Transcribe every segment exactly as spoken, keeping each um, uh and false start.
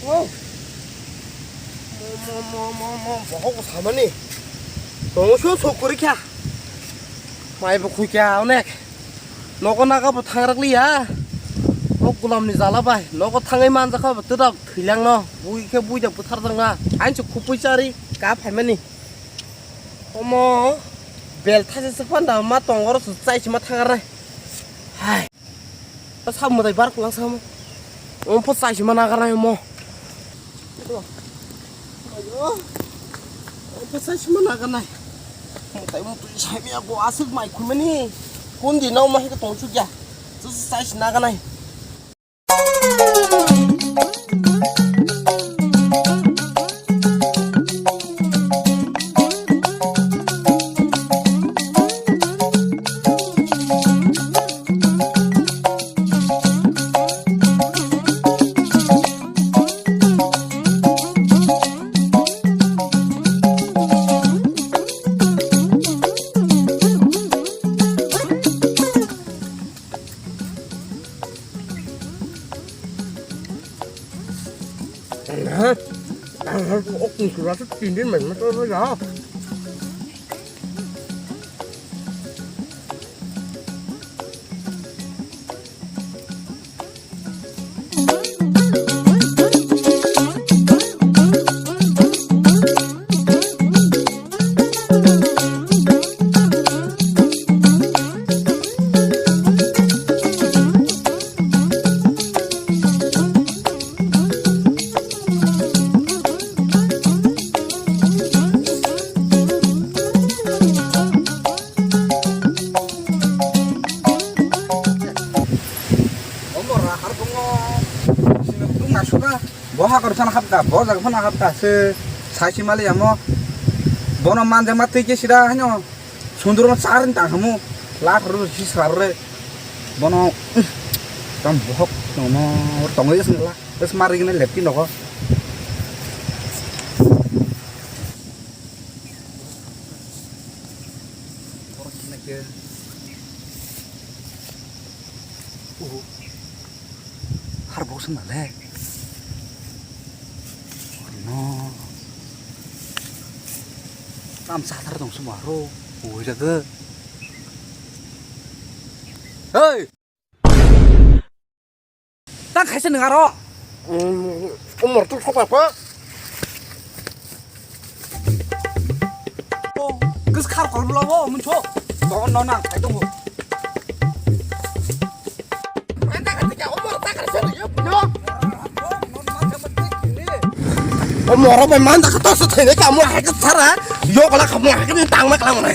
Oh. Mo, mo, mo, mo, mo, bohok samani. Tongo so so kuri kha. Mai bo khui kha onek. Nogo naga bo thangrak liya. O gulam ni jala bai. Nogo thangai manjakha bo twdak thwilang no. Bui khe bui da buthar jang na. Ain se khupui chari ka phaimani. Omo bel thaisa se panda ma tongoro su chai sima thangar nai. Hai. Ta sab mwtai bar kulang samo. Omo pho chai sima nagar nai omo. Ayo. Omo pho chai sima nagar nai. Mwtai mwtai sai mi ago asik mai khumani. Kundi nau ma hika tong chukya. Su chai sima nagar nai. Omo ra har bongo. Sini tung na suka. Bo hakor phano hapta, bo jaga phano hapta se sai si mali amo. Bono manja ma twi ke sida hanyo. Sundro ma char ni tang hamu. La thar si sar re. Bono, tam bohok no no tongoi sing la. Terus mari kena lepti nogo. Har bo sung na le. No. Tam sa thar dong suma ro. Oi jaga. Hey. Tang khaisa nang aro. Umor tu thok apa? Kis khar kol bula wo mun cho. Don no nang khai dong. Moro bai man da ka to se thene ka mo hai ka sara. Yo kala ka mo hai ka ni tang ma kala mo nai.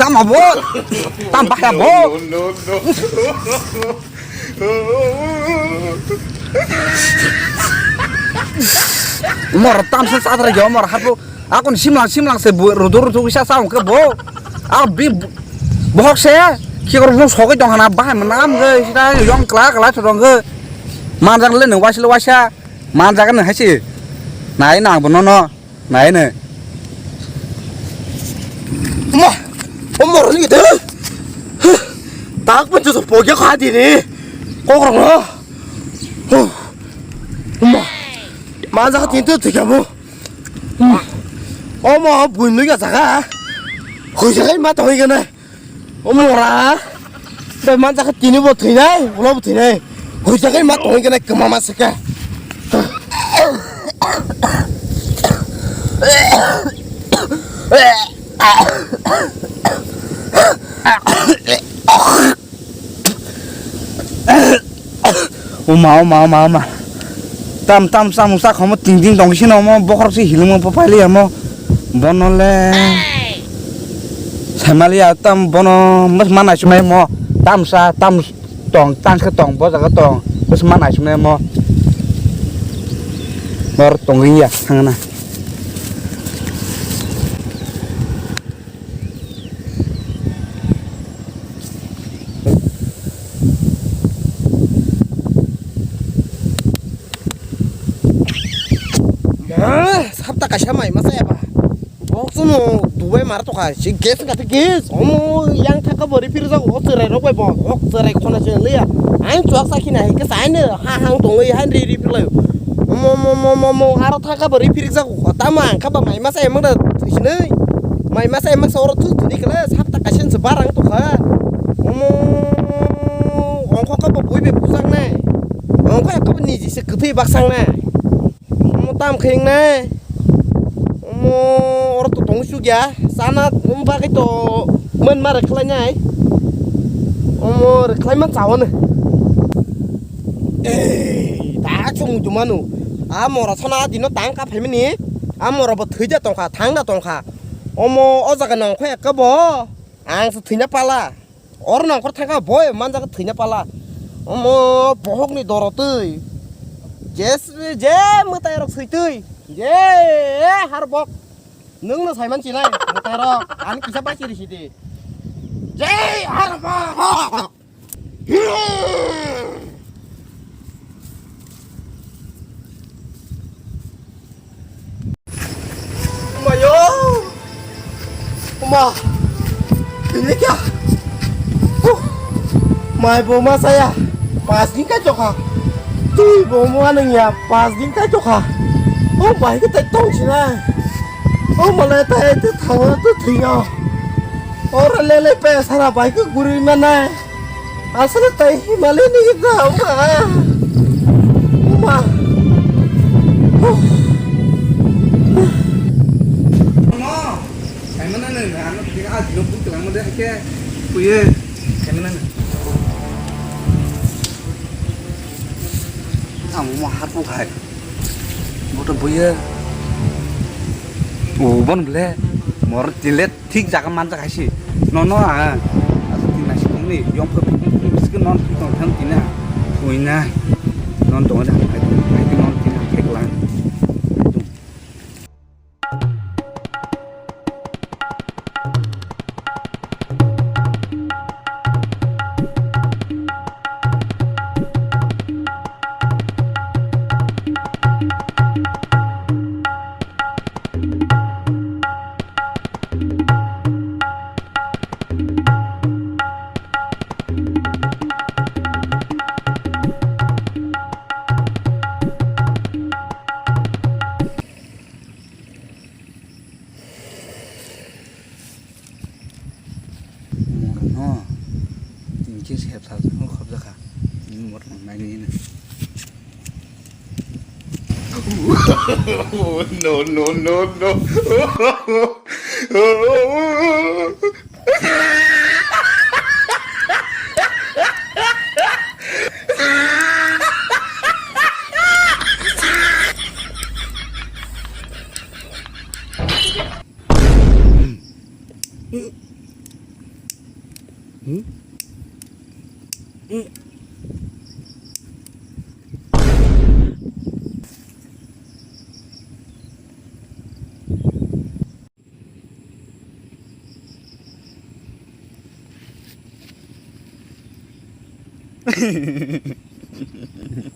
Tam abo, tam bahaya bo. Mor tam sa sadra yo mor hapu. Akon simlang simlang se rudur rudur sa sa ke bo. A bi bohok se ki kor no sogoi dong hana bahai manam ge sita yong kla kla chorong ge. Manjang le nang wasil wasa. Manjak nang haisi. Nai nang bo no no. Nai ne. Ma, o mor ni de. Tak pun tu pogya kha di ni. Kok rong no. Ma. Manjak tin tu tiga mo. Omo buinui ga jaga. Hoi jaga ma tongoi gana. Omo ra. Bai manjak tini bo thwinai, ulo bo thwinai. Hoi jaga ma tongoi gana kama ma saka. Oma, oma, oma, oma. Tam, tam, samung sa khomo ting ting tong sino mo, bokhorok si hilimo papaili amo. Bono le. Samali ya tam bono mas mana sumai mo. Tam sa, tam tong, tang khe tong, bo jaga tong. Mas mana sumai mo. Bor tong ya, thangna. Ah, sapta kaisa mai masa ya ba. Bok suno Dubai mar to kha. Si gas ka te gas. Omo yang thaka bori phir jak o cherai rok bai bo. Ok cherai khona se le ya. Ain chuak sa khina he ke sai ne ha hang tong le han ri ri phir lai. Omo mo mo mo mo aro thaka bori phir jak o. Tamo ang kha ba mai masa emang da sinai. Mai masa emang sa oro tu tu ni kala sapta kaisa se barang to kha. Omo ongkho kha ba bui be bujak nai. Ongkho ya kha ba ni ji se kwthwi bak sang nai. Omo tam khe wngnai. Omo oro to tong suk ya. Sana bagwi to man ma rwkhlai nai. Omo rwkhlai ma chawano. Ei, ta chung tu manu. A mora sana dino tang ka phaimani. A mora bo thwi da tong kha, thang da tong kha. Omo o jaga nang kho ekka bo. Ang se thwina pala. Oro nangkhor thangkha boi manjak thwina pala. Omo bohokni dorotwi. Je, je mwtai rok switwi. Je harbok. Nwngno saiman chinai mwtai rok. Ani kisa bai chiri sidi. Je harbok. Mayo. Uma. Ini kya? Huh. Mai bo ma saya. Pas din kai chokha. Tui bo mo anang ya. Pas din kai chokha. Oh, bai ke tai tong sina. Oh, malai tai te thawa tu thinga. Ora lele pe sara bai ke guri mana. Asal tai Himalaya ni kita, uma. Uma. Ano, kaimana na, ano, ah, dino buk lang mo de, ke, kuye, kaimana na. Amo mo hatu hai. Boto buye. O bon ble. Mor tilet thik jaga manjak hai si. No, no, ah. Asa tin nasi kong ni. Yong phe phe phe phe non phe tong thang tina. Ui na. Non tong da. Hai tu, hai tu non tina thik lang. Morokno tini khe sep sal khobjakha. Morokno nainwi hino. No, no, no, no.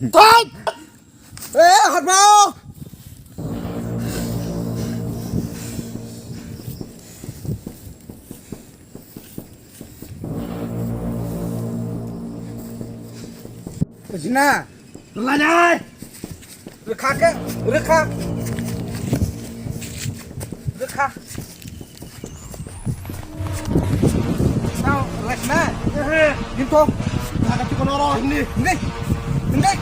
Thok! Eh, harbo! Jina, rwlainai! Rwkha khe, rwkha. Rwkha. Sao, rwlaisna? Hinto. Naga chikon oro, hindi, hindi, hindi.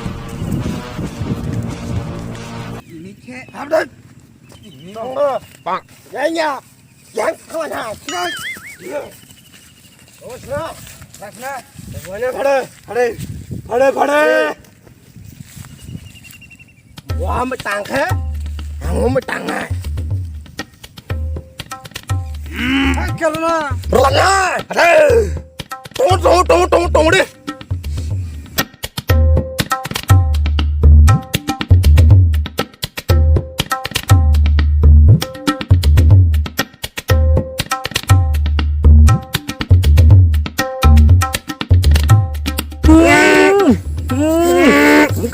Ini khe. Abdul. Ini. Tonggo. Bang. Ya, ya. Yang khawa na, sinai. Oh, sinai. Sinai. Phade, phade, phade, phade. Wah, mai tang khe. Ang mai tang nai. Hai, kala na. Rwla na. Phade. Tong, tong, tong, tong, tong de.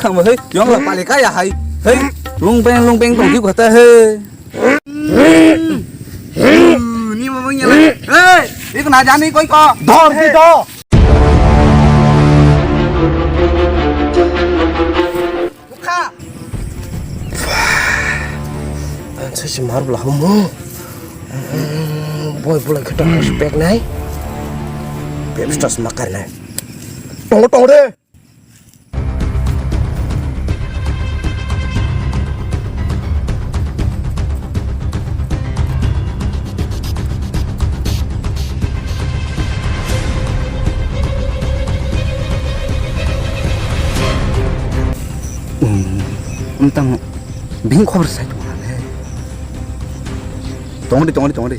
Khangma hei, yong la pali kaya hai. Hei. Lung beng, lung beng tong khe kata he. Ni mo bang yala. Hey, iko na jani koi ko. Dor di do. Kha. Ang sa si mar bla mo. Boy, bulai khata spek nai. Pep stas makar nai. Tong, tong de. Wng tang bini khobor sai tong le. Tong di, tong di, tong di.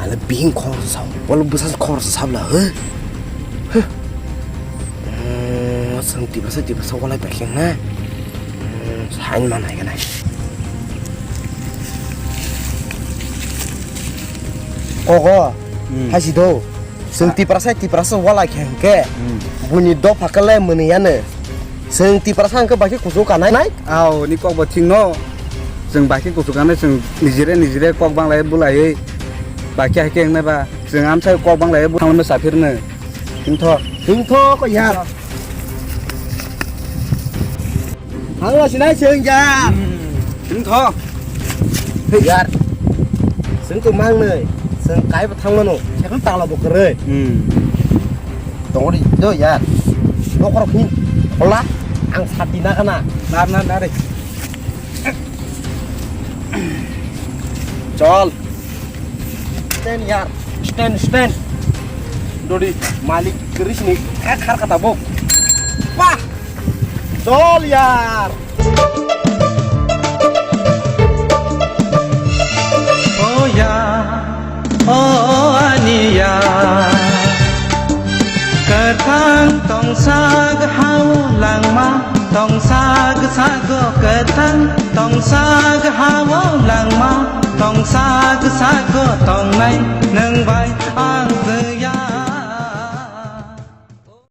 Ala bini khobor sa, wala bwsa khobor sa sabla, he? He. Chwng tiprasa, tiprasa walai pai khe na. Sain man hai khe nai. Kogo, hmm, hai si do. Chwng tiprasa, tiprasa walai khe hwnkhe. Hmm. Buini dopha khe le mwnwi yano. Chwng tiprasa hwnkhe bai khe kuchuk kanai nai. Ao, ni kok bo thik no. Chwng bai khe kuchuk kanai, chwng nijire, nijire kok banglai bulai. Bai khe hai khe wngnai ba. Chwng amsai kok banglai buthang lamai saphirno. Hintho. Hintho ko yar. Thangla sinai chwng ya. Hintho. Yar. Chwng ko mangnai. Chwng kai bo thangmano. Sekhon tala bo kwrwi. Hmm. Tongri do yar. Dokhor khin. Hola. Ang sati na kana. Nar, nar, nar. Chol. Stand yar. Stand, stand. Dodi malik keris ni. Eh, khar kata bo. Wah. Chol yar. Oh ya, oh aniya. Kwthang tongsak hao langma, tongsak sago kwthang, tongsak hao langma, tongsak sago tongnai, nwng bai ang twi